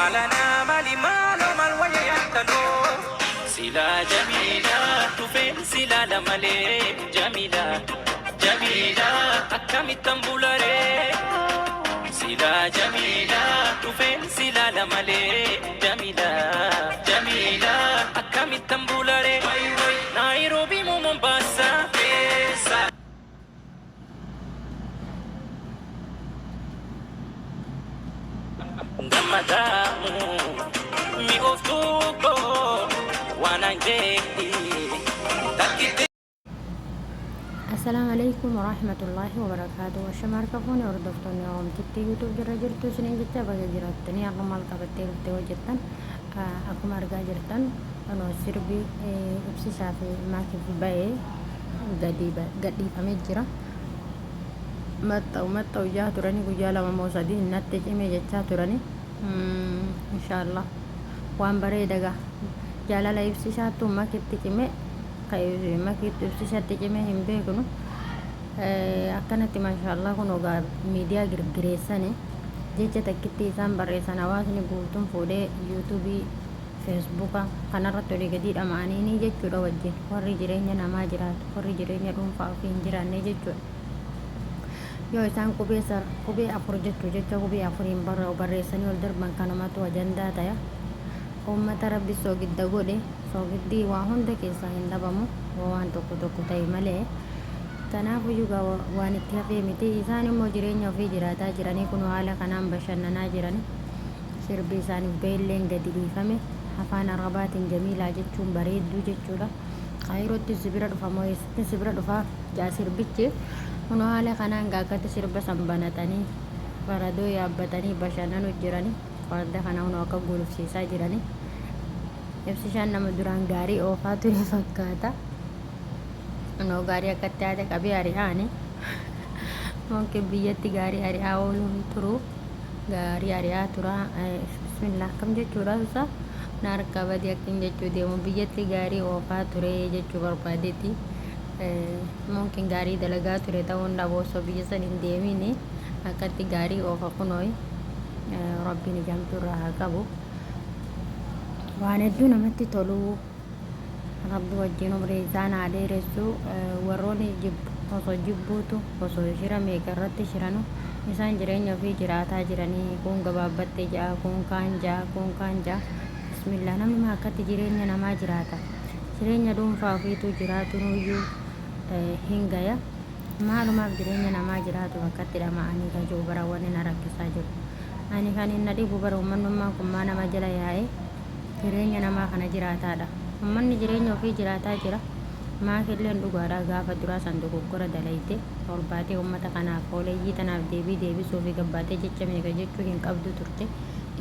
Alanaa maali maaloo maal wayya yaattaloo. Silaa Jamiilaa dhufeen silaala malee Jamiilaa Jamiilaa akkamittan bularee. Silaa Jamiilaa dhufeen silaala malee Jamiilaa Jamiilaa akkamittan bularee. Naayiroobii moo Mombaasaa eessa. Gammadaamu mi'ooftuu koo waan jeetti takkitti. Assalaamu alaikum warahmatullaahi wabarakaatu. Ashama harka fuune hordoftoonni Oromtitti YouTube jirra jirtu isiniin jecha baga jiraattanii har'a maal qabattee dhuftee hojjettan akkuma argaa jirtan kunoo sirbi ibsishaa fi maakiif ba'ee gadi gadhiifamee jira. Maxxa'u maxxa'u jaa turani guyyaa 2 moo 3 natti cime jechaa turani. Inshaallah waan bareeda gaa jaalala ibsishaattu makitti cime ka makiittu ibsishatti cime hin beeknu. Akkanatti maashaallah kun ogaa miidiyaa girgireessani jecha takkitti isaan barreessan hawaasni guutuun fuudhee yuutuubii Feesbuuka kanarratti olii gadii dhama'aniini jechuudha wajjin warri jireenya namaa jiraatu warri jireenya dhuunfaa ofii hin jiraanne jechuudha. Yoo isaan qubee sar qubee afur jechuu jecha qubee afuriin barraa'u barreessanii ol darban kanumatu ajandaa taya. Uummata rabbi soogidda godhe soogiddi waa hunda keessaa hin dhabamu yoo waan tokko tokko ta'e malee. Kanaafuyyuu gaa waan itti hafee miti isaan immoo jireenya ofii jiraataa jiranii kunoo haala kanaan bashannanaa jirani. Sirbi isaaniif bahelleen gadi dhiifame. Afaan Arabaatiin Jamiilaa jechuun bareedduu jechuudha. Kaayirootti si bira dhufa moo eessatti si bira dhufa jaa sirbichi. Kunoo haala kanaan gaa akkatti sirba san banatanii faradoo yaabbatanii bashannanu jirani. Farda kana kunoo akka gulufsiisaa jirani. Ibsishaan nama duraan gaarii oofaa ture fakkaata. Kunoo gaarii akkatti haadha qabee ari'aani. Mumkin biyyatti gaarii ari'aa ooluun turu. Gaarii ari'aa tura. Bismillah akkam jechuudha isa na harkaa badee akkin jechuu deemu biyyatti gaarii oofaa ture jechuu barbaadeeti. Mumkin gaarii dalagaa ture ta'uun dhabu osoo biyya san hin deemiin akkatti gaarii oofa kunooyi. Rabbiin ijamtuu irraa haa qabu. Waan hedduu namatti toluu. Rabbi wajjiin umrii isaan haa dheeressu warrooni jibbu osoo jibbuutu osoo shira meeqa irratti shiranu isaan jireenya ofii jiraataa jiranii kuun gabaabbatte ja'a kuun kaan ja'a kuun kaan ja'a bismillah namni maa akkatti jireenya namaa jiraata jireenya dhuunfaa ofiituu jiraatunuyyuu hin gaya maalumaaf jireenya namaa jiraatu akkatti dhama'anii ka jiru bara wanni na rakkisaa jiru ani kan hin na dhibu bara ummannummaan kun maa nama jala yaa'ee jireenya namaa kana jiraataadha. Ummanni jireenya ofii jiraataa jira. Maakilleen dhugaadha gaafa duraa san dogoggora dalayde ol baatee ummata kanaaf hooleyyii tanaaf deebii deebisuufi gabbaatee jecha meeqa jechuu hin qabdu turte.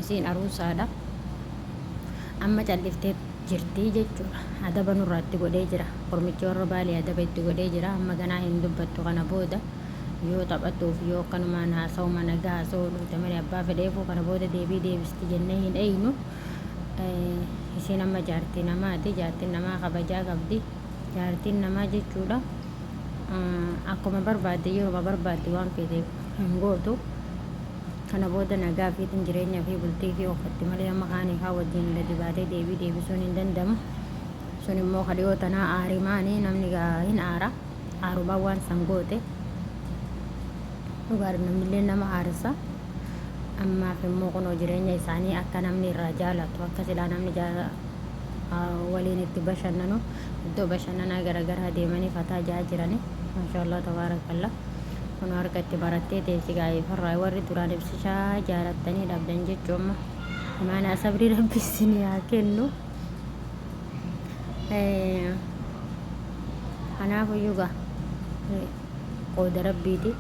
Isiin aruusaadha. Amma calliftee jirti jechuudha. Adaba nurraa itti godhee jira. Kormichi warra Baalee adaba itti godhee jira. Amma ganaa hin dubbattu kana booda. Yoo taphatuuf yoo akkanumaan haasawuma nagaa haasawuu dhufte malee abbaa fedheefuu kana booda deebii deebisti jennee hin eeynu. Isiin amma jaartii namaati. Jaartiin namaa kabajaa qabdi. Jaartiin namaa jechuudha. Akkuma barbaadde yeruma barbaadde waan feete hin gootu. Kana booda nagaa fiitiin jireenya fi bultii fi oofatti malee amma kaanii kaan wajjin gadi baatee deebii deebisuun hin danda'amu. Sun immoo ka dhiyoo tanaa aarimaani namni hin aara. Aarumaan waan san goote. Dhugaadha namnillee nama aarsa. Ammaaf immoo kunoo jireenya isaanii akka namni irraa jaalatu akka silaa namni waliin itti bashannanu iddoo bashannanaa garagaraa deemanii fataa jaa jirani. Maashaallah tabaarakallah. Kunoo harka itti barattee teessi gaa'eefarraa warri duraan ibsishaa jaalattanii dhabdan jechuu amma. Imaanaa sabrii rabbi isinii haa kennu. Kanaafuyyuu gaa qooda rabbiiti.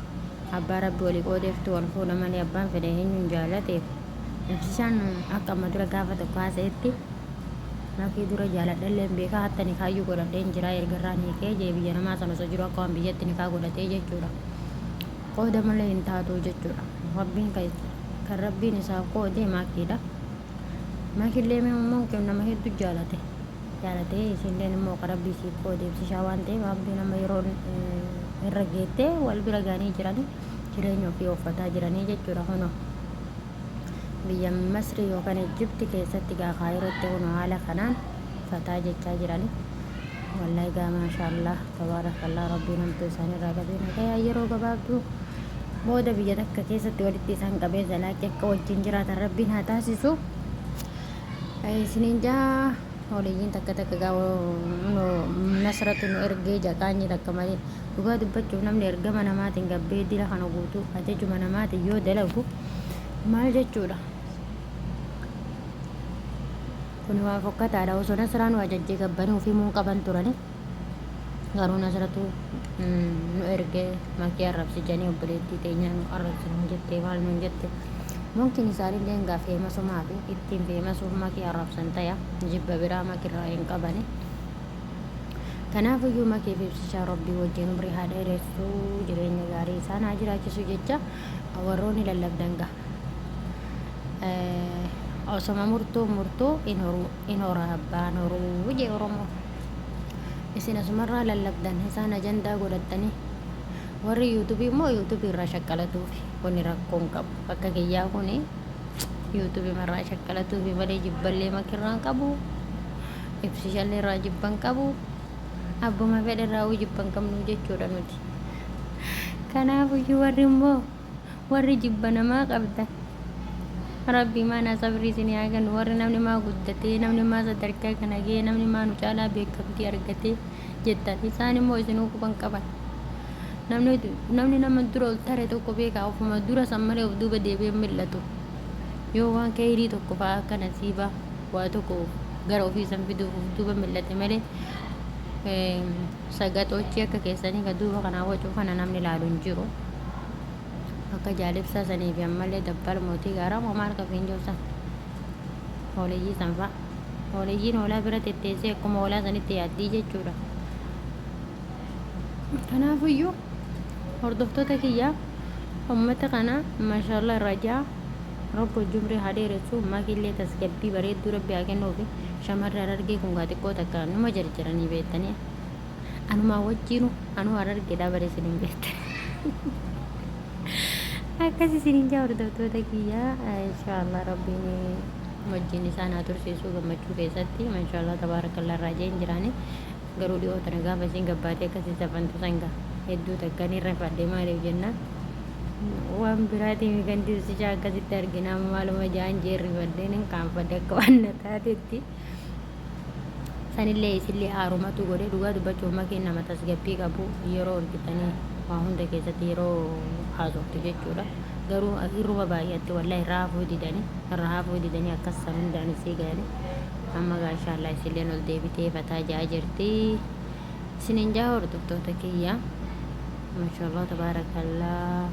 Abbaa rabbi walii qoodeeftu wal fuudha malee abbaan fedhe eenyuun jaalateef. Ibsishaan akka amma dura gaafa tokko haasa'etti makii dura jaaladhallee hin beekaa hatta nikaayyuu godhadheen jira erga irraan hiikee jee biyya namaa sana osoo jiru akka waan biyyatti nikaa godhatee jechuudha. Qooda malee hin taatu jechuudha. Rabbiin kan rabbiin isaaf qoode makiidha. Makillee mumkin nama hedduu jaalate. Jaalatee isiilleen immoo ka rabbii siif qoode ibsishaa waan ta'eef rabbiin amma yeroo irra geettee wal bira ga'anii jiranii jireenya ofii ooffataa jiranii jechuudha kunoo. Biyya Masrii yookaan Ijipti keessatti gaa Kaayirootti kun haala kanaan fataa jechaa jirani. Wallahi gaa maashaallah tabaarakallah, Rabbiin hamtuu isaanii irraa qabee nagayaa yeroo gabaabduu booda biyya takka keessatti walitti isaan qabee zalaaqii akka wajjin jiraatan Rabbiin haa taasisu. Isiniin jaa, oliyyiin takka takka gaa Nasratu nu ergee jaqaanyi takka malee, dhugaa dubbachuuf namni ergama namaatiin gabbee dila kana guutuu ajajuma namaatiin yoo dalagu maal jechuudha? Kun waan fokkataadha. Osoo Nasraa nu ajajjee gabbanii ofii muun qaban turani. Garuu Nasratu nu ergee Makii arrabsi janii, obboleettii teenya nu arrabsi nuun jette, maal nuun jette. Mumkin isaanillee gaa feemasumaa fi ittiin feemasuuf Makii arrabsan taya, jibba biraa Makirraa hin qabani. Kanaafuyyuu Makii fi Ibsishaa Rabbii wajjin umrii haa dheeressu, jireenya gaarii isaan haa jiraachisu jecha, warroonni lallabdan gaa osoma murtuu murtuu in horuu in hora abbaan horuu jee Oromoo. Isin asumarraa lallabdan, isaan ajandaa godhattanii, warri yuutubii immoo yuutubii irraa shaqqalatuufi. Kuni rakkoon qabu bakka kiyyaa kuni yuutubii irraa shaqqalatuufi malee jibballee Makirraan qabu, Ibsishallee irraa jibban qabu, abbuma fedhe irraa jibban qabnu jechuudha nuti. Kanaafuyyuu warri immoo warri jibba namaa qabdan, Rabbi mana sabrii isinii haa kennu. Warri namni maa guddatee, namni maa sadarkaa kana ga'e, namni maa nu caalaa beekamtii argatee jettan, isaan immoo isinuu quban qaban. Namni nama dura ol tare tokko beekaa, ofuma dura san malee of duuba deebi'ee mil'atu. Yoo waan kayrii tokko fa'aa akka nasiibaa waa tokko gara ofii san fiduuf of duuba mil'ate malee, sagaxoochii akka keessanii ka duuba kanaa wacuu kana namni ilaalu hin jiru. Akka jaalibsaa sanii fi ammallee dabbaal mootii gaaraa moo maal qabiin jiru san, hooleyyii san fa'a. Hooleyyiin hoolaa bira tetteessee akkuma hoolaa sanitti yaaddii jechuudha. Kanaafuyyuu hordoftoota kiyyaa, ummata kana maashaallah rajaa Rabbi hojii umrii haa dheeressu, Makiillee tasgabbii bareedduu Rabbi haa kennuufi. Shamarri Harargee kun gaa xiqqoo takka numa jarjaranii beektanii, anumaa wajjiinu anuu Harargeedhaa bare isin hin beektan. Akkas isiniin jaa, hordoftoota kiyyaa, inshaallah Rabbiin wajjin isaan haa tursiisuu gammachuu keessatti. Maashaallah tabaarakallah irraa jeen jiraani. Garuu dhiyoo tana gaafa isiin gabbaatee akkasii safantu san gaa hedduu takka ni rafadhe. Maaliif jennaan, waan biraatiin kan ibsishaa akkasitti argina maaluma jaan jee rifadheen hin qaanfadhe akka waan na taatetti. Sanillee isillee aarumatu godhe. Dhugaa dubbachuuf Makiin nama tasgabbii qabu yeroo argitanii waa hunda keessatti yeroo haasoftu jechuudha. Garuu irruma baay'atte, wallahi irraa hafuu didanii, irraa hafuu didanii, akkas san hundaan isii gayanii. Amma gaa inshaallah isilleen ol deebitee fataa ja'a jirti isinin jaa, hordoftoota kiyya. Mashallah tabaarakallah,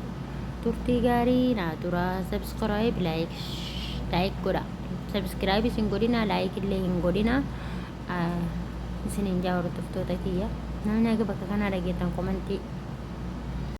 turtii gaarii naa tura. Subscribe, like, like godha. Subscribe isin godhina, like illee hin godhina isinin jaa, hordoftoota kiyya. Namni haga bakka kanaa dhageettan komantii